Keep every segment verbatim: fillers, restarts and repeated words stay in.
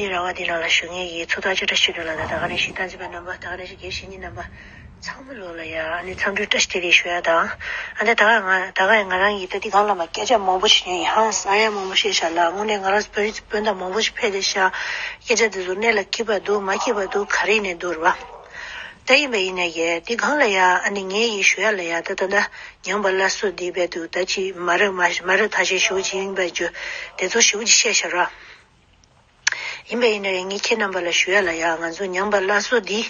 འདི་ར་བ་འདི་ནང་ལ་ཞུགས་མཁན་གྱི་ཚོགས་བདག་ཆོས་གྲགས་ཆོས་སྒྲོན་ལགས་དང་། ད་ག་ནང་བཞིན་སྟངས་འཛིན་པ་རྣམ་པ། ད་ག་ནང་བཞིན་དགེ་བཤེས་གཉེན་རྣམ་པ་ཚང་མ་ལོ་ལ་ཡ་ཨ་ནི་འཚམས་འདྲི་བཀྲ་ཤིས་བདེ་ལེགས་ཞུ་ཡ་དང་། ཨ་ནི་ད་ག་ང་ད་ག་ང་རང་གིས་ད་འདི་སྒང་ལ་མ་སྐད་ཆ་མང་པོ་ཞིག་ཉན་ཡིན། ཧང་སང་ཡ་མང་པོ་བཤད་ཤག་ལ། དངོས་གནས་ང་རང་བོད་རིགས་སྤུན་ཟླ་མང་པོ་ཞིག་ཕེབས་བསྡད་ཤག་སྐད་ཆ་འདི་ཚོ་གནད་ལ་འཁེལ་པ་འདུག་མ་འཁེལ་པ་འདུག་ག་རེ་ཡིན་ནའི་འདུག་རེད་བ། ད་ཡིན་པ་ཡིན་ནའི་གི་འདི་སྒང་ལ་ཡ་ཨ་ནི་ངས་ཡི་ཞུ་ཡ་ལ་ཡ་ད་ད་ད་ཉམས་པ་སླར་གསོ་འདི་རྦད་དེ་ད་ཅིག་མ་རབས་མ་མ་རབས་ཐ་ཤལ་ཞེ་པོ་ཅིག་ཡིན་པ་རྒྱུ་དེ་ཚོ་ཞེ་པོ་ཅིག་བཤད་ཤག་ར། ཡིན་པ་ཡིན་ནའི་ངས་ཁྱེད་རྣམ་པ་ལ་ཞུ་ཡ་ལ་ཡ། ང་ཚོ་ཉམས་པ་སླར་གསོ་འདི་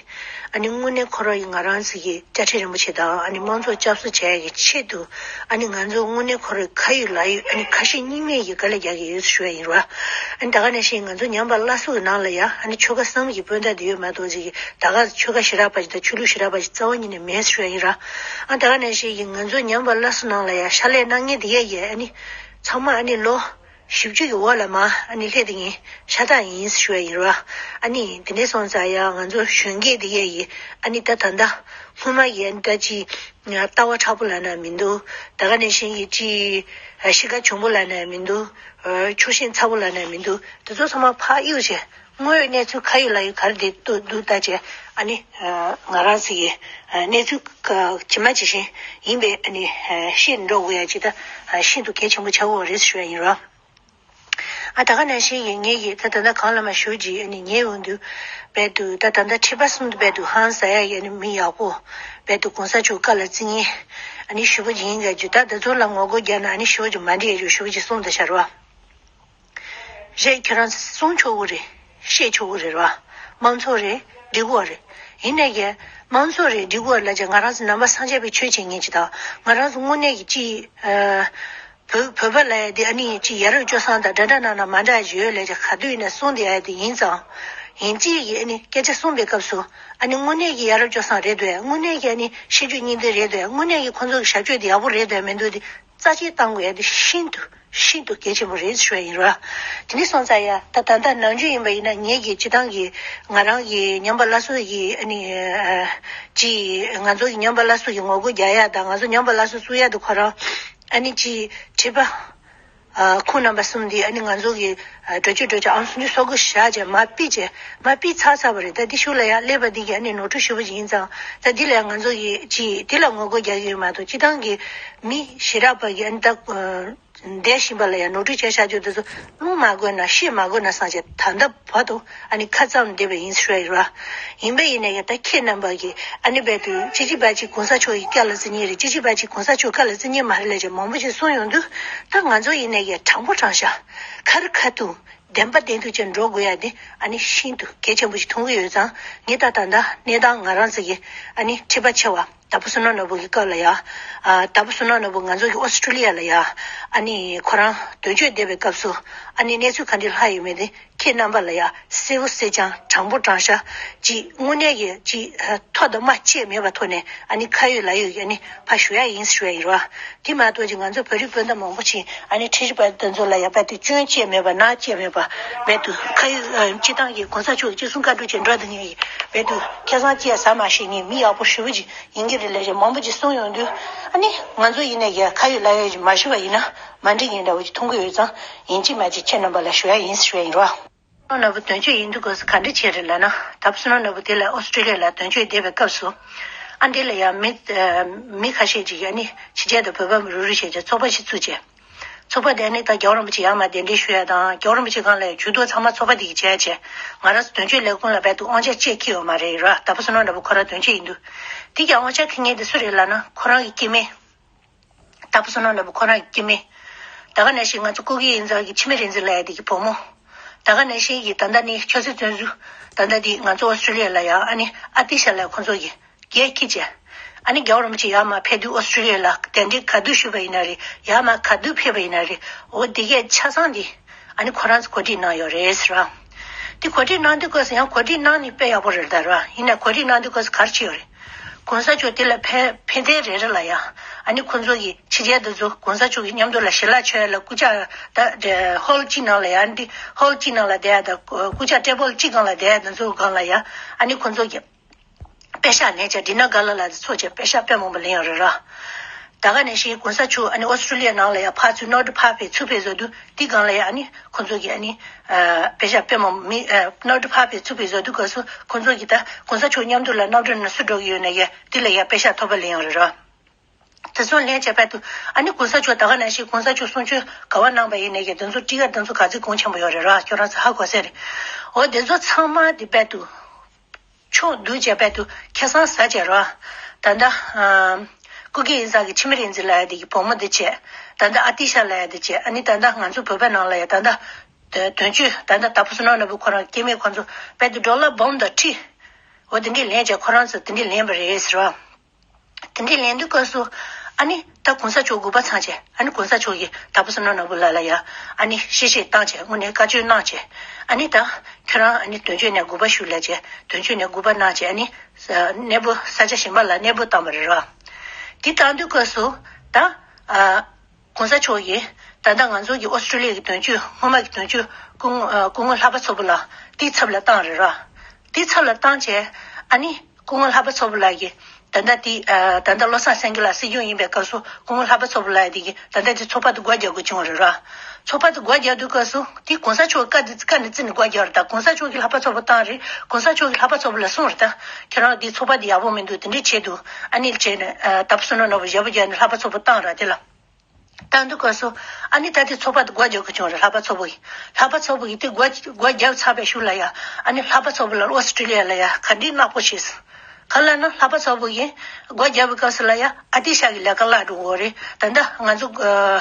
ཨ་ནི་དངོས་གནས་ཁོ་རང་ཡི་ང་རང་ཚོ་གི་དཔྱ་ཁྲལ་རིན་པོ་ཆེ་དང་ཨ་ནི་དམངས་གཙོ་སྐྱབས་གསོ་བྱ་ཡ་གི་ཆེད་དུ། ཨ་ནི་ང་ཚོ་དངོས་གནས་ཁོ་རང་ཁ་ཡོད་ལག་ཡོད་ཨ་ནི་ཁ་ཞེ་གཉིས་མེད་ཀྱི་དཀའ་ལས་རྒྱག་གི་ཡོད་ཞུ་ཡ་ཡིན་ར། ཨ་ནི་ད་ག་ནང་བཞིན་ང་ཚོ་ཉམས་པ་སླར་གསོ་གི་ནང་ལ་ཡ་ཨ་ནི་ཆོལ་ཁ་གསུམ་གྱི་སྤུན་ཟླ་འདི་ཡོད་མ་གཏོགས་ཅིག་གི་ད་ག་ཆོལ་ཁ་ཞེ་དྲག་པ་ཞིག་དང་ཆོས་ལུགས་ཞེ་དྲག་པ་ཞིག་རྩ་བ་ཉིད་ནས་མེད་ཞུ་ཡ་ཡིན་ར། ཨ་ད་ག་ནང་བཞིན་གྱི་ང་ཚོ་ཉམས་པ་སླར་གསོ་ནང་ལ་ཡ་ཕྱག་ལས་གནང་མཁན་འདི་ཡ་ཡ་ཨ་ནི་ཚང་མ་ཨ་ནི་ལོ་བཞི་བཅུ་གི་འོག་ལ་མ་ཨ་ནི་སླེབས་དེ་ངས་ཤ་སྟག་ཡིན་ཞུ་བ་ཡིན་ར། ཨ་ནི་དེ་འདྲ་སོང་ཙང་ཡང་ང་ཚོ་གཞོན་སྐྱེས་དེ་གས་ཡིན་ཨ་ནི་ད་ད་ལྟ་སྔོན་མ་ཡི་ཨ་ནི་ད་ཅི་ལྟ་བ་མཁྲེགས་པོ་ལབ་ན་མི་འདུག་ད་ག་ནང་བཞིན་གྱི་ཅི་གཤིས་ཀ་གྱོང་པོ་ལབ་ན་མི་འདུག་ཕྱོགས་ཞེན་ཚ་པོ་ལབ་ན་མི་འདུག་དེ་ཚོ་ཚང་མ་ཕར་གཡུག་བྱས། དངོས་ཡོད་གནས་ཚུལ་ཁ་ཡོད་ལག་ཡོད་ག་རེ་འདུག་འདུག་ལྟ་བྱས། ཨ་ནི་ང་རང་ཚོ་ཡི་གནས་ཚུལ་ཇི་མ་ཇི་བཞིན་ཡིན་པས་ཨ་ནི་ཤེས་འགྲོ་དགོས་ཡ་ཅིག་ད་ཤིན་ཏུ་གལ་ཆེན་པོ་ཆགས་ཡོད་རེད་ཞུ་ཡ་ཡིན་རོགས། ཨ་ད་ག་ནང་བཞིན་ཡིན་ངེད་ཀྱིས་ད་ད་ལྟ་གང་ལ་མ་ཞུ་ཅིག་ཨ་ནི་ཉེ་འོང་དུ་རྦད་དུ་ད་ད་ལྟ་ཁྲི་པ་གསུམ་དུ་རྦད་དུ་ཧང་སང་ཡ་ཡ་ནི་མི་ཡག་པོ་རྦད་དུ་གོང་ས་མཆོག་བཀའ་ལ་བརྩི་མཁན་ཨ་ནི་ཞུ་བ་ཡིན་ག་རྒྱུ་ད་ད་ཚོ་ལ་ངོ་རྒོལ་རྒྱག་ན་ཨ་ནི་ཞུ་བ་ཅིག་མ་འགྲིག་ཡ་རྒྱུ་ཞུ་བ་ཅིག་གསུངས་ད་ཤར་བ། རེད་ཁྱོད་རང་གསུང་ཆོག་གི་རེད། བཤད་ཆོག་གི་རེད་ར། དམངས་གཙོ་རེད་འགྲིག་གི་རེད། ཡིན་ནའི་གི་དམངས་གཙོ་རེད་འགྲིག་གི་རེད་ལབ་ཅིག་ང་རང་ཚོ་ནང་པ་སངས་རྒྱས་པའི་ཆོས་བྱེད་མཁན་ཅིག་དང་ང་རང་ཚོ་དངོས་གནས་ཀྱི་ཅིག་བོད་བོད་པ་ལབ་ཡ་དེ་ཨ་ནི་ཅིག་ཡ་རབས་སྤྱོད་བཟང་དང་འདྲ་འདྲ་ན་ན་མ་འདྲ་ཡོད་ལབ་ཅིག་ག་དུས་ཡིན་ན་གསུང་བསྡད་ཡ་དེ་ཡིན་ཙང་། ཡིན་གཅིག་གིས་ཨ་ནི་སྐད་ཆ་གསུངས་པའི་སྐབས་སུ་ཨ་ནི་དངོས་གནས་ཀྱི་ཡ་རབས་སྤྱོད་བཟང་རེད་འདུག་ཡ། དངོས་གནས་ཀྱི་ཨ་ནི་ཤེས་རྒྱུད་གཉིས་ལྡན་རེད་འདུག་ཡ། དངོས་གནས་ཀྱི་ཁོང་ཚོ་གི་ཞབས་ཕྱོགས་དེ་ཡག་པོ་རེད་འདུག་ཡ་མི་འདུག་དེ། རྩ་ཆེན་བཏང་དགོས་ཡ་དེ་ཤིན་ཏུ་ཤིན་ཏུ་གལ་ཆེན་པོ་རེད་ཞུ་བ་ཡིན་ར། དེ་ནས་སོང་ཙང་ཡ་ད་ད་ལྟ་ནམ་རྒྱུན་ཡིན་པ་ཡིན་ན་ངེད་ཀྱི་སྤྱི་བཏང་གི་ང་རང་གི་ཉམས་པ་སླར་གསོ་ཡི་ཨ་ནི་ཅི་ང་ཚོ་གི་ཉམས་པ་སླར་གསོ་ཡི་ངོ་རྒོལ་རྒྱག་ཡ་དང་ང་ཚོ་ཉམས་པ་སླར་གསོ་བཙུགས་ཡ་དེ་ཁོ་རང་ཨ་ནི་ཅི་ཁྲི་པ་ཁོང་རྣམ་པ་གསུམ་དེ་ཨ་ནི་ང་ཚོ་གི་འགྲོ་སྤྱོད་འགྲོ་སྤྱོད་ཨང་སུམ་ཅུ་སོ་དགུ་བཞག་བྱས་མ་ཕུད་བྱས་མ་ཕུད་ཚར་ཚར་བ་རེད། ད་འདི་ཤུགས་ལ་ཡ་སླེབས་པ་འདི་གི་ཨ་ནི་ནོར་འཁྲུལ་ཞུ་བ་ཅིག་ཡིན་ཙང་ད་འདི་ལ་ང་ཚོ་གི་ཅི་འདི་ལ་ངོ་རྒོལ་རྒྱག་གི་ཡོད་མ་གཏོགས་སྤྱི་བཏང་གི་མི་ཞེ་དྲག་པ་གི་ཨ་ནི་ད། འདས་ཤིང་པ་ལ་ཡང་ནོར་འཁྲུལ་བྱས་བཞག་རྒྱུ་དེ་ཚོ་སློང་མ་དགོས་ན་བཤད་མ་དགོས་ན་བསམ་བྱས་ད་ལྟ་བར་དུ་ཨ་ནི་ཁ་བཙམ་བསྡད་པ་ཡིན་ཞུ་ཡ་ཡིན་ར། ཡིན་པ་ཡིན་ན་ཡང་ད་ཁྱེད་རྣམ་པ་གིས་ཨ་ནི་རྦད་དུ་ཅི་ཅི་བ་ཅི་གོང་ས་མཆོག་གི་བཀའ་ལ་བརྩི་མཁན་རེད། ཅི་ཅི་བ་ཅི་གོང་ས་མཆོག་བཀའ་ལ་བརྩི་མཁན་མ་རེད་ལབ་བྱས་མང་པོ་ཞིག་གསུངས་ཡོང་དུས་ད་ང་ཚོ་ཡིན་ན་ཡང་དྲང་པོ་དྲང་བཞག་ཁ་རི་ཁ་ཐུག་བདེན་པ་བདེན་ཐུག་བྱས་འགྲོ་དགོས་ཡ་དེ་ཨ་ནི་ཤིན་ཏུ་གལ་ཆེན་པོ་ཞིག་མཐོང་གི་ཡོད་ཙང་ངས་ད་ད་ལྟ་གནས་སྟངས་ང་རང་ཚོ་གི་ཨ་ནི་ཁྲི་པ་ཆེ་བ། དྭགས་པོ་བསོད་ནམས་ནོར་བུ་གི་སྐབས་ལ་ཡ། ཨ་དྭགས་པོ་བསོད་ནམས་ནོར་བུ་ང་ཚོ་གི་ཨོ་སི་ཀྲི་ལི་ཡ་ལ་ཡ། ཨ་ནི་ཁོ་རང་དོན་གཅོད་བསྡད་པའི་སྐབས་སུ་ཨ་ནི་གནས་ཚུལ་ག་འདྲ་ལྷག་ཡོད་མེད་དེ་ཁྱེད་རྣམ་པ་ལ་ཡ་གསལ་པོ་གསལ་རྐྱང་དྲང་པོ་དྲང་བཞག་ཅིག་དངོས་གནས་ཀྱི་ཅིག་ཐོག་དང་མ་བཅད་མེད་པ་ཐོག་ནས་ཨ་ནི་ཁ་ཡོད་ལག་ཡོད་ཀྱི་ཨ་ནི་ཕར་ཞུ་ཡ་ཡིན་ཞུ་ཡ་ཡིན་རོ། དེ་མ་གཏོགས་ཅིག་ང་ཚོ་བོད་རིགས་སྤུན་ཟླ་མང་པོ་ཅིག་ཨ་ནི་ཁྲིམས་ཞིབ་པ་དེ་ཚོ་ལ་ཡ་རྦད་དེ་སྐྱོན་བཅད་མེད་པ་ནག་བཅད་མེད་པ་རྦད་དེ་ཁ་ཡོད་སྤྱི་བཏང་གི་གོང་ས་མཆོག་གི་ཅི་གསུང་བཀའ་སྒྲུབ་བྱས་འགྲོ་དེ་ངེས་ཀྱི་རྦད་དེ་ཁ་སང་ཅི་ཡ་ཟ་མ་ཤེས་ངེས་མི་ཡག་པོ་ཞུ་བ་ཅིག་ཡིན་གྱི་རེད་ལབ་བྱས་མང་པོ་ཅིག་གསུངས་ཡོང་དུས། ཨ་ནི་ང་ཚོ་ཡིན་ནའི་ཡ་ཁ་ཡོད་ལག་ཡོད་ཅིག་མ་ཞུ་བ་ཡིན་ན་མ་འགྲིག་ངེས་འདྲ་བོ་ཅིག་མཐོང་གི་ཡོད་ཙང་ཡིན་གཅིག་མིན་གཅིག་ཁྱེད་རྣམ་པ་ལ་ཞུ་ཡ་ཡིན་ཞུ་ཡ་ཡིན་རོ། བསོད་ནམས་ནོར་བུ་དོན་གཅོད་ཡིན་དུས་སྐབས་སུ་ག་འདྲ་བྱས་རེད་ལབ་ན་དྭགས་པོ་བསོད་ནམས་ནོར་བུ་དེ་ལ་ཨོ་སི་ཀྲི་ལི་ཡ་ལ་དོན་གཅོད་བསྡད་པའི་སྐབས་སུ། ཨ་འདི་ལ་ཡ་མི་མི་ཁ་ཤས་ཅིག་ཡ་ནི་ཕྱི་རྒྱལ་དང་བོད་པ་རུ་རུ་བྱས་ཀྱི་ཚོགས་པ་ཞིག་བཙུགས་བྱས། ཚོགས་པ་དེ་ནི་ད་རྒྱལ་བ་རིན་པོ་ཆེ་ཡར་མར་གདན་འདྲེན་ཞུ་ཡ་དང་རྒྱལ་བ་རིན་པོ་ཆེ་སྒང་ལ་ཇུས་གཏོགས་ཚང་མ་ཚོགས་པ་དེ་གིས་བྱས་བྱས། ང་རང་ཚོ་དོན་གཅོད་ལས་ཁུངས་ལ་རྦད་དེ་དབང་ཆ་གཅིག་ཁྱེར་ཡོད་མ་རེད་ར། དྭགས་པོ་བསོད་ནམས་ནོར་བུ་ཁོ་རང་དོན་གཅོད་ཡིན་དུས། དེ་ཀྱང་དབང་ཆ་ཁྱེར་མཁན་དེ་སུ་རེད་ལབ་ན་ཁོ་རང་གི་སྐྱེ་དམན། དྭགས་པོ་བསོད་ནམས་ནོར་བུ་ཁོ་རང་གི་སྐྱེ་དམན། ད་ག་ནང་བཞིན་ང་ཚོ་སྐུ་སྒེར་ཡིན་ཙང་གི་འཆི་མེད་རིག་འཛིན་ལགས་དེ་གི་བུ་མོ། ད་ག་ནང་བཞིན་གྱི་ད་ལྟ་ནི་ཆོས་སྲིད་བཙོན་ཟུར། ད་ལྟ་དེ་ང་ཚོ་ཨོ་སི་ཀྲི་ལི་ཡ་ལ་ཡ་ཨ་ནི་ཨ་ཏི་ཤ་ལགས་ཁོང་ཚོ་གི་རྒྱལ་ཁྱི་བྱས། ཨ་ནི་རྒྱལ་བ་རིན་པོ་ཆེ་ཡར་མར་ཕེབས་དུས་ཨོ་སི་ཀྲི་ལི་ཡ་ལ་གདན་འདྲེན་ག་དུས་ཞུས་པ་ཡིན་ན་རེད། ཡར་མར་ག་དུས་ཕེབས་པ་ཡིན་ན་རེད། འོ་དེ་གས་ཆ་ཚང་དེ་ཨ་ནི་ཁོ་རང་ཚོ་གོ་སྒྲིག་གནང་ཡོད་རེད་ཟེར་བ། དེ་གོ་སྒྲིག་གནང་དུས་སྐབས་སུ་ཡང་གོ་སྒྲིག་གནང་ནི་དཔེ་ཡག་པོ་རེད་ད་ར། ཡིན་ན་གོ་སྒྲིག་གནང་དུས་སྐབས་སུ་ག་རེ་བྱས་ཡོད་རེད། གོང་ས་མཆོག་དེ་ལ་ཕེ་ཕེབས་ཐེངས་རེ་རེ་ལ་ཡ་ཨ་ནི་ཁོང་ཚོ་གི་ཕྱི་རྒྱལ་དེ་ཚོ་གོང་ས་མཆོག་གི་མཉམ་དུ་ལ་ཞལ་ལག་མཆོད་ཡ་ལ་སྐུ་ཕྱག་ད་ཧོལ་གཅིག་ནང་ལ་ཡ་འདི་ཧོལ་གཅིག་ནང་ལ་བསྡད་ཡ་ད་སྐུ་ཕྱག་ཊེ་བལ་གཅིག་སྒང་ལ་བསྡད་ཡ་དེ་ཚོ་སྒང་ལ་ཡ་ཨ་ནི་ཁོང་ཚོ་གི་པེ་ཤག་ནས་ཅག་ཌི་ནར་ག་ལ་ལ་དེ་ཚོ་ཅག་པེ་ཤག་དཔེ་མང་པོ་ལེན་ཡོད་རེད་ར། ད་ག་ནང་བཞིན་གོང་ས་མཆོག་ཨ་ནི་ཨོ་སི་ཀྲི་ལི་ཡ་ནང་ལ་ཡང་ཕར་ཚུར་གནམ་གྲུ་ཕར་ཕེབས་ཚུར་ཕེབས་བཟོ་དུས་དེའི་སྒང་ལ་ཡང་ཨ་ནི་ཁོང་ཚོ་གིས་ཨ་ནི་ཨ་པེ་ཤག་དཔེ་མང་མི་ཨ་གནམ་གྲུ་ཕར་ཕེབས་ཚུར་ཕེབས་བཟོ་དུས་སྐབས་སུ་ཁོང་ཚོ་གིས་ད་གོང་ས་མཆོག་མཉམ་དུ་ལ་གནམ་གྲུ་ནང་སུ་འགྲོ་གི་ཡོད་ན་ཡང་དེ་ལ་ཡང་པེ་ཤག་ཐོབ་པ་ལེན་ཡོང་རེད་ར། དེ་ཚོ་ལེན་བྱས་བར་དུ་ཨ་ནི་གོང་ས་མཆོག་ད་ག་ནང་བཞིན་གོང་ས་མཆོག་གསུང་ཆོས་ག་བ་གནང་པ་ཡིན་ནའི་དེ་ཚོ་ཊི་ཀེ་ཊི་དེ་ཚོ་ག་ཚོད་གོང་ཆེན་པོ་ཡོད་རེད་ར། ཁྱོད་རང་ཚོ་ཧ་གོ་ས་རེད། འོ་དེ་ཚོ་ཚང་མ་དེ་བར་དུ་ཕྱོགས་བསྡུས་བྱས་བར་དུ་ཁ་སང་ཟ་བྱས་ར། ད་ལྟ་ཨ་སྐུ་སྒེར་ཡིན་ས་གི་འཆི་མེད་རིག་འཛིན་ལབ་ཡ་དེ་གི་བུ་མོ་དེ་བྱས། ད་ལྟ་ཨ་ཏི་ཤ་ལབ་ཡ་དེ་བྱས། ཨ་ནི་ད་ལྟ་ང་ཚོ་བོད་པའི་ནང་ལ་ཡ་ད་ལྟ་དོན་གཅོད་ད་ལྟ་དྭགས་པོ་བསོད་ནམས་ནོར་བུ་ཁོ་རང་སྐྱེ་དམན་ཁོ་ཚོ་བར་དུ་ཌོ་ལར་སྦོམ་དང་ཁྲི། འོ་དེ་འདྲས་ལེན་བྱས་ཁོ་རང་ཚོ་དེ་འདྲས་ལེན་པ་རེད་ཟེར་བ། དེ་འདྲས་ལེན་དུས་སྐབས་སུ་ཨ་ནི་ད་གོང་ས་མཆོག་དགོངས་པ་ཚང་བྱས། ཨ་ནི་གོང་ས་མཆོག་གིས་དྭགས་པོ་བསོད་ནམས་ནོར་བུ་ལགས་ལ་ཡ་ཨ་ནི་གཤེ་གཤེ་བཏང་བྱས། དངོས་གནས་བཀའ་ཆོས་གནང་བྱས། ཨ་ནི་ད་ཁྱོད་རང་ཨ་ནི་དོན་གཅོད་ནས་དགོངས་པ་ཞུ་ལབ་བྱས། དོན་གཅོད་ནས་དགོངས་པ་གནང་བྱས། ཨ་ནི་ས་གནས་སྤོ་ས་ཆ་གཞན་པ་ལ་གནས་སྤོ་བཏང་བ་རེད་ར། དེ་བཏང་དུས་སྐབས་སུ་ད་ཨ། གོང་ས་མཆོག་གིས་ད་ལྟ་ང་ཚོ་གི་ཨོ་སི་ཀྲི་ལི་ཡ་གི་དོན་གཅོད་སྔོན་མ་གི་དོན་གཅོད་སྐུ་ངོ་ཨ་སྐུ་ངོ་ལྷག་པ་མཚོ་བུ་ལགས་དེའི་ཚབ་ལ་བཏང་རེད་ར། དེའི་ཚབ་ལ་བཏང་བྱས། ཨ་ནི་སྐུ་ངོ་ལྷག་པ་མཚོ་བུ་ལགས་ཀྱིས་ད་ལྟ་དེ་ཨ་ད་ལྟ་བློ་བཟང་སེང་གེ་ལགས་སྲིད་སྐྱོང་ཡིན་པའི་སྐབས་སུ་སྐུ་ངོ་ལྷག་པ་མཚོ་བུ་ལགས་དེ་གིས་ད་ལྟ་དེ་ཚོགས་པ་དེ་སྒོ་རྒྱག་དགོས་བྱུང་བ་རེད་ར། ཚོགས་པ་དེ་སྒོ་རྒྱག་དུས་སྐབས་སུ་དེ་གོང་ས་མཆོག་བཀའ་དེ་བཀའ་ནས་བརྩིས་ནས་སྒོ་རྒྱག་རེད། ད་གོང་ས་མཆོག་གིས་ལྷག་པ་མཚོ་བུ་བཏང་རེད། གོང་ས་མཆོག་གིས་ལྷག་པ་མཚོ་བུ་ལ་གསུངས་རེད། ད་ཁྱེད་རང་དེ་ཚོགས་པ་དེ་ཡག་པོ་མི་འདུག་དེ་འདྲས་བྱས་འདུག་ཨ་ནི་བྱས་ནས་ཨ་དྭགས་པོ་བསོད་ནམས་ནོར་བུ་ཞབས་པུ་བརྒྱབ་ནས་ལྷག་པ་མཚོ་བུ་བཏང་ར། དེ་ལ་བཏང་དུས་སྐབས་སུ་ཨ་ནི་ད་དེ་ཚོགས་པ་དེ་སྒོ་རྒྱག་དགོས་བྱུང་རེད། ལྷག་པ་མཚོ་བུ་ཡིས། ལྷག་པ་མཚོ་བུ་ཡིས་དེ་སྒོ་སྒོ་རྒྱབ་ཚར་བའི་གཞུག་ལ་ཡ་ཨ་ནི་ལྷག་པ་མཚོ་བུ་ལ་ཨོ་སི་ཀྲི་ལི་ཡ་ལ་ཡ་ག་འདྲའི་ནག་པོ་བྱས། ག་ལ་ན་ལྷག་པ་མཚོ་བུ་ཡིས་སྒོ་རྒྱབ་པའི་སྐབས་སུ་ལ་ཡ་ཨ་ཏི་ཤ་གི་ལས་ཀ་བརླག་འགྲོ་གི་རེད། ད་ལྟ་ང་ཚོ་ཨ་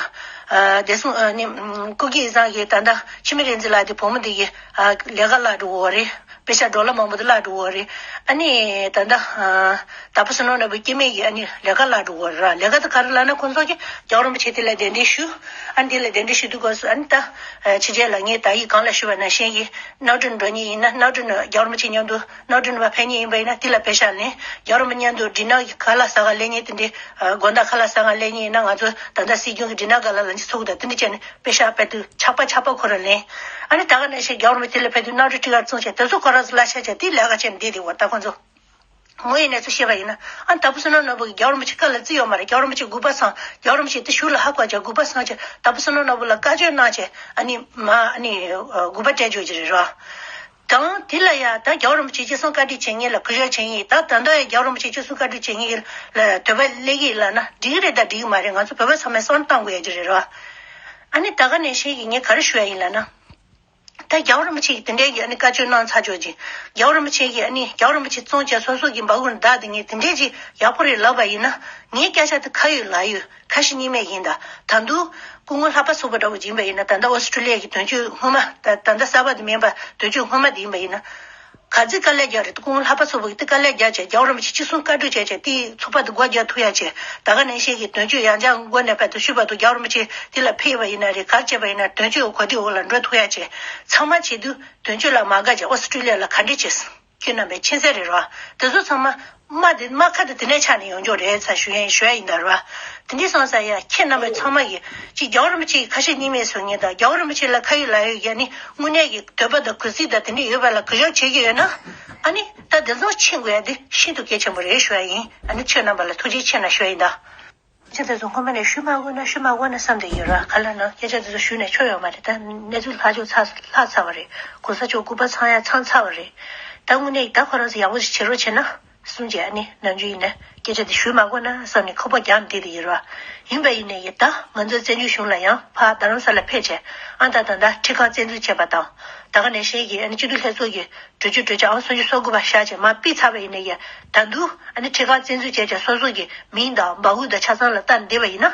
ཨ་བདེ་སྲུང་ཨ་ནི་སྐུ་སྒེར་ཡིན་ས་གི་ད་ལྟ་འཆི་མེད་རིག་འཛིན་ལགས་དེ་བུ་མོ་དེ་གི་ཨ་ལས་ཀ་བརླག་འགྲོ་གི་རེད། པེ་ཤ་ཌོ་ལར་མང་པོ་དེ་བརླག་འགྲོ་གི་རེད། ཨ་ནི་ད་ལྟ་ཨ་དྭགས་པོ་བསོད་ནམས་ནོར་བུ་སྐྱེ་དམན་གྱི་ཨ་ནི་ལས་ཀ་བརླག་འགྲོ་གི་རེད་ར། ལས་ཀ་དེ་ག་རེ་ལབ་ན་ཁོང་ཚོ་གིས་རྒྱལ་བ་རིན་པོ་ཆེ་དེ་ལ་གདན་འདྲེན་ཞུ། ཨ་ནི་དེ་ལ་གདན་འདྲེན་ཞུ་དུས་སྐབས་སུ་ཨ་ནི་ད་ཕྱི་རྒྱལ་ལ་ངས་ད་ཡིག་སྒང་ལ་ཞུས་པ་ནང་བཞིན་གྱི་གནམ་གྲུ་ནང་འགྲོ་མཁན་ཡིན་ན་གནམ་གྲུ་ནང་རྒྱལ་བ་རིན་པོ་ཆེ་མཉམ་དུ་གནམ་གྲུ་ནང་ཕར་ཕེབས་མཁན་ཡིན་པ་ཡིན་ན་དེ་ལ་པེ་ཤ་ལེན། རྒྱལ་བ་རིན་པོ་ཆེ་མཉམ་དུ་ཌི་ནར་གྱི་ཁ་ལག་ཟ་ག་སླེབས་མཁན་དེ་འདྲའི་ཨ་དགོང་དག་ཁ་ལག་ཟ་ག་སླེབས་མཁན་ཡིན་ན་ང་ཚོ་ད་ལྟ་སྲིད་སྐྱོང་གི་ཌི་ནར་སྒང་ལ་ལག་འཇུ་ཚུགས་དང་དེ་འདྲ་བྱས་ནས་པེ་ཤ་དཔེ་དུ་ཆག་པ་ཆག་པ་ཁོ་རང་ལེན། ཨ་ནི་ད་ག་ནང་བཞིན་རྒྱལ་བ་རིན་པོ་ཆེ་ལ་ཕེབས་དུས་གནམ་གྲུ་ཊི་ཀེ་ཊི་བཙོང་བྱས་དེ་ཚོ་ཁོ་རང་ཚོ་གླ་ཆ་བྱས་དེ་ལས་ཀ་བྱས་ནས་བསྡད་དེ་འོ་ད་ཁོ་ཚོ་ངོ་ཡིན་ནས་ཚོ་བཤད་པ་ཡིན་ན་ཨ་དྭགས་པོ་བསོད་ནམས་ནོར་བུ་གིས་རྒྱལ་བ་རིན་པོ་ཆེ་བཀའ་ལ་བརྩི་ཡོད་མ་རེད། རྒྱལ་བ་རིན་པོ་ཆེ་དགོངས་པ་ཚང་། རྒྱལ་བ་རིན་པོ་ཆེ་དེ་གཞུག་ལ་ཧ་གོ་བྱས་དགོངས་པ་ཚང་བྱས་དྭགས་པོ་བསོད་ནམས་ནོར་བུ་ལ་བཀའ་ཆོས་གནང་བྱས་ཨ་ནི་མ་ཨ་ནི་དགོངས་པ་སྤྲད་ཆོག་གི་རེད་རོ། དང་དེ་ལ་ཡ་ད་རྒྱལ་བ་རིན་པོ་ཆེ་ཅི་གསུང་བཀའ་འདྲི་བྱེད་མཁན་ལ་གུས་ཞབས་བྱེད་མཁན་ཡིན། ད་ད་ལྟ་ཡ་རྒྱལ་བ་རིན་པོ་ཆེ་ཅི་གསུང་བཀའ་འདྲི་བྱེད་མཁན་ལ་དད་པ་སླེབས་ཀྱི་ཡིན་ལབ་ན་འགྲིག་གི་རེད་ད་འགྲིག་གི་མ་རེད། ང་ཚོ་བོད་པ་ཚང་མས་བསམ་བློ་གཏོང་དགོས་ཡ་ཅིག་རེད་རོ། ཨ་ནི་ད་ག་ནང་བཞིན་གྱི་ངས་ག་རེ་ཞུ་ཡ་ཡིན་ལབ་ན། ད་རྒྱལ་བ་རིན་པོ་ཆེ་གིས་དེ་འདྲའི་གི་ཨ་ནི་བཀའ་ཆོས་གནང་ཚར་ཆོག་ཅིང་རྒྱལ་བ་རིན་པོ་ཆེ་གིས་ཨ་ནི་རྒྱལ་བ་རིན་པོ་ཆེ་བཙོང་བྱས་སོ་སོ་གི་འབག་གུར་བདག་དེ་ངས་དེ་འདྲའི་ཅིག་ཡག་པོ་རེད་ལབ་པ་ཡིན་ན་ངའི་སྐད་ཆ་དེ་ཁ་ཡོད་ལག་ཡོད་ཁ་ཞེ་གཉིས་མེད་ཡིན། ད་ད་དུང་སྐུ་ངོ་ལྷག་པ་ཚོགས་པ་འདྲ་བོ་ཅིག་ཡིན་པ་ཡིན་ན་ད་ལྟ་ཨོ་སི་ཀྲི་ལི་ཡ་གི་དོན་གཅོད་སྔོན་མ་ད་ད་ལྟ་གསར་པ་དེ་མིན་པ་དོན་གཅོད་སྔོན་མ་དེ་ཡིན་པ་ཡིན་ན། ག་ཚོད་དཀའ་ལས་རྒྱག་རེད། སྐུ་ངོ་ལྷག་པ་ཚོགས་པ་གིས་དེ་དཀའ་ལས་རྒྱག་བྱས་རྒྱལ་བ་རིན་པོ་ཆེ་ཅི་གསུང་བཀའ་སྒྲུབ་བྱས་བྱས་དེའི་ཚོགས་པ་དེ་སྒོ་རྒྱག་ཐུབ་ཡ་བྱས། ད་ག་ནང་བཞིན་གྱི་དོན་གཅོད་ཡང་བསྐྱར་མགོ་ནས་ཕེབས་ཐུབ་ཤུལ་བར་དུ་རྒྱལ་བ་རིན་པོ་ཆེ་དེ་ལ་ཕེབས་པ་ཡིན་ན་རེད། ག་རེ་བྱས་པ་ཡིན་ན་དོན་གཅོད་གོ་དེའི་འོག་ལ་འགྲོ་ཐུབ་ཡ་བྱས། ཚང་མ་བྱེད་དུས་དོན་གཅོད་ལ་མ་དགའ་བྱས་ཨོ་སི་ཀྲི་ལི་ཡ་ལ་ག་འདྲས་བྱས། ཁྱེད་རྣམ་པས་མཁྱེན་གསལ་རེད་རོ། དེ་ཚོ་ཚང་མ་རྨ་དེ་རྨ་ཁ་དེ་དེ་ནས་ཆགས་ནས་ཡོང་ཆོག་རེད་ས་ཞུ་ཡ་ཞུ་ཡ་ཡིན་ད་རོ། དེ་འདྲས་སོང་ཙང་ཡ་ཁྱེད་རྣམ་པ་ཚང་མ་གིས་ཅིག་རྒྱལ་བ་རིན་པོ་ཆེ་གི་ཁ་ཞེ་གཉིས་མེད་བཟོ་མཁན་དང་རྒྱལ་བ་རིན་པོ་ཆེ་ལ་ཁ་ཡོད་ལག་ཡོད་ཀྱི་ཨ་ནི་དངོས་གནས་ཀྱི་འདོད་པ་དང་གུས་བརྩི་དང་དེ་འདྲས་ཡོད་པ་ལ་གུས་ཞབས་བྱེད་ཀྱི་ཡོད་ན། ཨ་ནི་ད་དེ་ཚོ་ཕྱིན་དགོས་ཡ་དེ་ཤིན་ཏུ་གལ་ཆེན་པོ་རེད་ཞུ་ཡ་ཡིན། ཨ་ནི་ཁྱེད་རྣམ་པ་ལ་ཐུགས་རྗེ་ཆེ་གནང་ཞུ་ཡ་ཡིན་ད། སྐད་ཆ་དེ་ཚོ་སྔོན་མ་ནས་ཞུ་མ་དགོས་ན་ཞུ་མ་དགོས་ན་བསམ་བསྡད་ཡོད་ར། ག་ལ་ན་སྐད་ཆ་དེ་ཚོ་ཞུས་ནས་ཆོ་ཡོད་མ་རེད། ད་གནས་ཚུལ་ལྷག་ཆོག་ཚར་ལྷག་ཚར་བ་རེད། གོང་ས་མཆོག་སྐུ་པར་ཚང་ཡ་ཚང་ཚར་བ་རེད། ད་དངོས་གནས་ད་ཁོ་རང་ཚོ་ཡག་པོ་ཞིག་བྱེད་རོགས་བྱེད་ན། གསུངས་རྗེས་ཨ་ནི་ནམ་རྒྱུན་ཡིན་ན་སྐད་ཆ་དེ་ཞུས་མ་དགོས་ན་བསམ་ནས་ཁོག་པ་རྒྱག་ནས་བསྡད་དེ་ཡིན་ར། ཡིན་པ་ཡིན་ནའི་ད་ང་ཚོ་བཙན་བྱོལ་གཞུང་ལ་ཡང་ཕར་རྡ་རམ་ས་ལ་ཕེབས་བྱས་ཨ་ད་ད་ད་ཁྲི་ཁང་བཙན་འཛུལ་བྱས་པ་དང་། ད་ག་ནང་བཞིན་གྱི་ཨ་ནི་སྤྱི་འཐུས་ལྷན་ཚོགས་ཀྱི་གྲོས་ཆོད་གྲོས་འཆར་ཨང་སུམ་ཅུ་སོ་དགུ་པ་བཞག་བྱས་མར་ཕུད་ཚར་བ་ཡིན་ནའི་ད་དུང་ཨ་ནི་ཁྲི་ཁང་བཙན་འཛུལ་བྱས་བྱས་སོ་སོ་གི་མིང་དང་འབག་གུ་དང་ཆ་ཚང་ལ་བལྟ་བསྡད་པ་ཡིན་ན།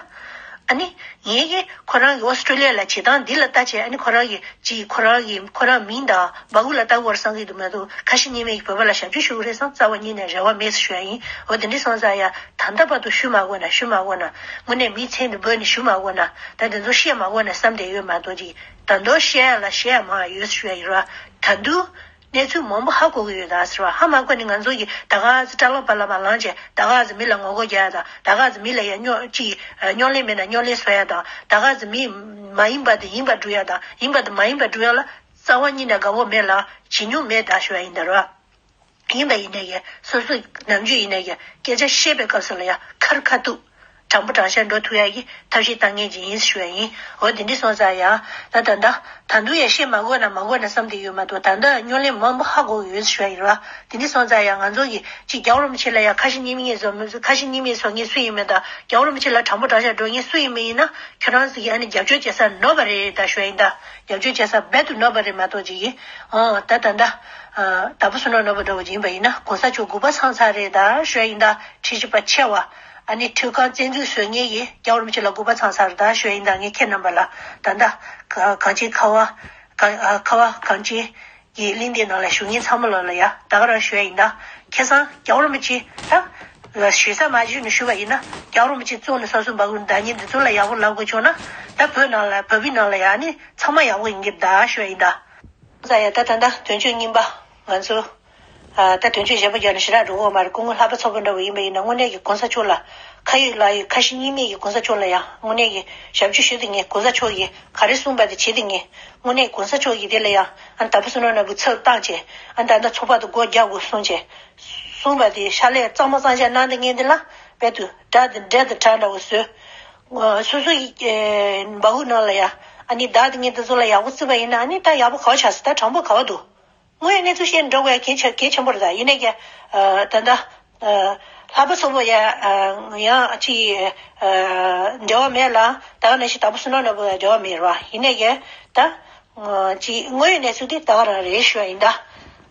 ཨ་ནི་ངེད་ཀྱིས་ཁོ་རང་གི་ཨོ་སི་ཀྲོ་ལི་ཡ་ལ་བྱེད་སྟངས་འདི་ལ་ལྟ་བྱས་ཨ་ནི་ཁོ་རང་གི་ཅིག་ཁོ་རང་གི་ཁོ་རང་མིང་དང་འབག་གུ་ལ་ལྟ་དགོས་བསམ་གྱི་འདུག་མ་གཏོགས་ཁ་ཞེ་གཉིས་མེད་ཀྱི་བོད་པ་ལ་ཞབས་ཕྱི་ཞུ་གི་རེད་བསམ་རྩ་བ་ཉིད་ནས་རེ་བ་མེད་ཟེར་ཞུ་ཡ་ཡིན། འོ་དེ་འདྲ་སོང་ཙང་ཡ་ད་ལྟ་བར་དུ་ཞུ་མ་དགོས་ན་ཞུ་མ་དགོས་ན་དངོས་གནས་མིའི་མཚན་དུ་འབོད་ནས་ཞུ་མ་དགོས་ན་ད་དེ་ཚོ་བཤད་མ་དགོས་ན་བསམ་བསྡད་ཡོད་མ་གཏོགས་ཅིག་ད་དུང་བཤད་ཡ་ལ་བཤད་ཡ་མང་ཡོད་ཟེར་ཞུ་ཡ་ཡིན་ར། ད་དུང་གནས་ཚུལ་མང་པོ་ཧ་གོ་གི་ཡོད་ད་ཟེར་བ་ཧ་མ་གོ་ནི་ང་ཚོ་གིས་ད་ག་ཟེ་སྐྲ་ལམ་པ་ལ་མ་ལངས་བྱས་ད་ག་ཟེ་མི་ལ་ངོ་རྒོལ་རྒྱག་ཡ་དང་ད་ག་ཟེ་མི་ལ་ཡ་རྙོག་ཅིག་རྙོག་གླེང་མེད་ན་རྙོག་གླེང་བཟོ་ཡ་དང་ད་ག་ཟེ་མི་མ་ཡིན་པ་དེ་ཡིན་པ་སྒྲུབ་ཡ་དང་ཡིན་པ་དེ་མ་ཡིན་པ་སྒྲུབ་ཡ་ལ་རྩ་བ་ཉིད་ནས་དགའ་བོ་མེད་ལ་བྱེད་མྱོང་མེད་ད་ཞུ་ཡ་ཡིན་ད་ར། ཡིན་པ་ཡིན་ནའི་སོ་སོ་ནམ་རྒྱུན་ཡིན་ནའི་སྐད་ཆ་བཤད་པའི་སྐབས་སུ་ལ་ཡ་ཁར་ཁ་ཐུག་དྲང་པོ་དྲང་བཞག་འགྲོ་ཐུབ་ཡ་གི་ཐབས་ཤེས་བཏང་མཁན་ཅིག་ཡིན་ཞུ་ཡ་ཡིན། འོ་དེ་འདྲ་སོང་ཙང་ཡང་ད་ད་ད་ད་དུང་ཡང་བཤད་མ་དགོས་ན་མ་དགོས་ན་བསམ་བསྡད་ཡོད་མ་གཏོགས། ད་ད་རྙོག་གླེང་མང་པོ་ཧ་གོ་ཡོད་ཞུ་ཡ་ཡིན་ར། དེ་འདྲ་སོང་ཙང་ཡང་ང་ཚོ་གི་ཅིག་རྒྱལ་བ་རིན་པོ་ཆེ་ལ་ཡང་ཁ་ཞེ་གཉིས་མེད་བཟོ་མི་ཁ་ཞེ་གཉིས་མེད་བཟོ་མཁན་སུ་ཡིན་མིན་དང་། རྒྱལ་བ་རིན་པོ་ཆེ་ལ་དྲང་པོ་དྲང་བཞག་འགྲོ་མཁན་སུ་ཡིན་མིན་ཡིན་ན། ཁྱོད་རང་ཚོ་གིས་ཨ་ནི་རྒྱབ་སྐྱོར་བྱེད་ས་ནོར་བ་རེད་ད་ཞུ་ཡ་ཡིན་ད། རྒྱབ་སྐྱོར་བྱེད་ས་རྦད་དུ་ནོར་བ་རེད་མ་གཏོགས་ཅིག་ཡིན། ཨོ་ད་ད་ད་ད་བུ་སུ་ནོར་ནོར་བ་འདྲ་བོ་ཡིན་པ་ཡིན་ན་གོང་ས་མཆོག་དགུ་པ་ཚང་ཚར་རེད་ད་ཞུ་ཡ་ཡིན་ད། ཁྲི་བཞི་པ་ཆེ་བ། ཨ་ནི་ཁྲི་ཁང་བཙན་འཛུལ་བཟོ་མཁན་གྱི་རྒྱལ་བ་རིན་པོ་ཆེ་ལ་སྐུར་པ་ཚང་ཚར་ད་ཞུ་ཡ་ཡིན་ད། ངས་ཁྱེད་རྣམ་པ་ལ་ད་ལྟ་ག- གངས་ཅན་ཁ་བ་གངས- ཨ་ཁ་བ་གངས་ཅན་གྱི་གླིང་འདིའི་ནང་ལ་བཞུགས་མཁན་ཚང་མ་ལོ་ལ་ཡ་ད་ག་རང་ཞུ་ཡ་ཡིན་ད། ཁ་སང་རྒྱལ་བ་རིན་པོ་ཆེ་ད་ཞུ་ས་མ་ཞུས་ནས་ཞུས་པ་ཡིན་ན། རྒྱལ་བ་རིན་པོ་ཆེ་བཙོན་ནས་སོ་སོ་འབའ་ཁུག་བདག་ཉིད་འདི་ཚོ་ལ་ཡག་པོ་ལབ་དགོས་བྱུང་ན། ད་བོད་ནང་ལ་བོད་པའི་ནང་ལ་ཡ་ནི་ཚང་མ་ཡག་པོ་ཡིན་གྱི་ད་ཞུ་ཡ་ཡིན་ད། ཙང་ཡ་ད་ད་ད་དོན་གཅོད་རྙིང་པ་ང་ཚོ། ཨ་ད་དོན་གཅོད་གཞན་པ་རྒྱག་ནས་ཞེ་དྲག་འགྲོ་གི་ཡོད་མ་རེད། སྐུ་ངོ་ལྷག་པ་ཚོགས་པ་འདྲ་བོ་ཡིན་པ་ཡིན་ན་དངོས་གནས་ཀྱི་གོང་ས་མཆོག་ལ་ཁ་ཡོད་ལག་ཡོད་ཁ་ཞེ་གཉིས་མེད་ཀྱི་གོང་ས་མཆོག་ལ་ཡང་དངོས་གནས་ཀྱི་ཞབས་ཕྱི་ཞུ་དེ་ངས་གོང་ས་མཆོག་གིས་ག་རེ་གསུངས་པ་དེ་བྱེད་དེ་ངས་དངོས་གནས་གོང་ས་མཆོག་གིས་དེ་ལ་ཡང་ཨ་ད་བུ་སུ་ནོར་ནོར་བུ་ཚབ་བཏང་བྱས་ཨ་ད་ད་ཚོགས་པ་དེ་སྒོ་རྒྱག་དགོས་གསུངས་བྱས་གསུངས་པ་དེ་ཕྱག་ལས་གཙང་མ་གཙང་རྐྱང་གནང་དེ་ངས་དེ་ལ་རྦད་དུ་དགྲ་དེ་འདྲ་དེ་དགྲ་འདྲ་བོ་བཟོས། སོ་སོ་ཡི་འབའ་ཁུག་ནང་ལ་ཡ་ཨ་ནི་བདག་དེ་ངས་དེ་ཚོ་ལ་ཡག་པོ་བརྩིས་པ་ཡིན་ན་ཨ་ནི་ད་ཡག་པོ་ག་བ་ཆགས་སོང་། ད་དྲང་པོ་ག་བ་འདུག་དངོས་ཡོད་གནས་ཚུལ་བཤད་འགྲོ་དགོས་ཡ་གལ་ཆེ་གལ་ཆེན་པོ་རེད། ད་ཡིན་ནའི་ཀྱང་ད་ལྟ་ལྷག་པ་ཚོགས་པ་ཡ་ཡང་ཅི་འབྲེལ་བ་མེད་ལ། ད་ག་ནང་བཞིན་ད་བུ་སུ་ནོར་ནོར་བུ་ཡ་འབྲེལ་བ་མེད་རེད་བ། ཡིན་ནའི་ཀྱང་ད་ཅི་དངོས་ཡོད་གནས་ཚུལ་དེ་ད་ག་རང་རེད་ཞུ་བ་ཡིན་ད།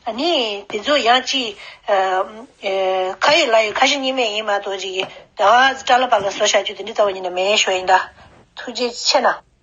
ཨ་ནི་དེ་ཚོ་ཡང་ཅི་ཁ་ཡོད་ལག་ཡོད་ཁ་ཞེ་གཉིས་མེད་ཡིན་མ་གཏོགས་ཅིག་ད་ག་ཙི་ཏྲ་ལ་པ་ལ་བཟོ་བྱ་རྒྱུ་དེ་འདྲ་རྩ་བ་ཉིད་ནས་མེད་ཞུ་བ་ཡིན་ད། ཐུགས་རྗེ་ཆེ་གནང་།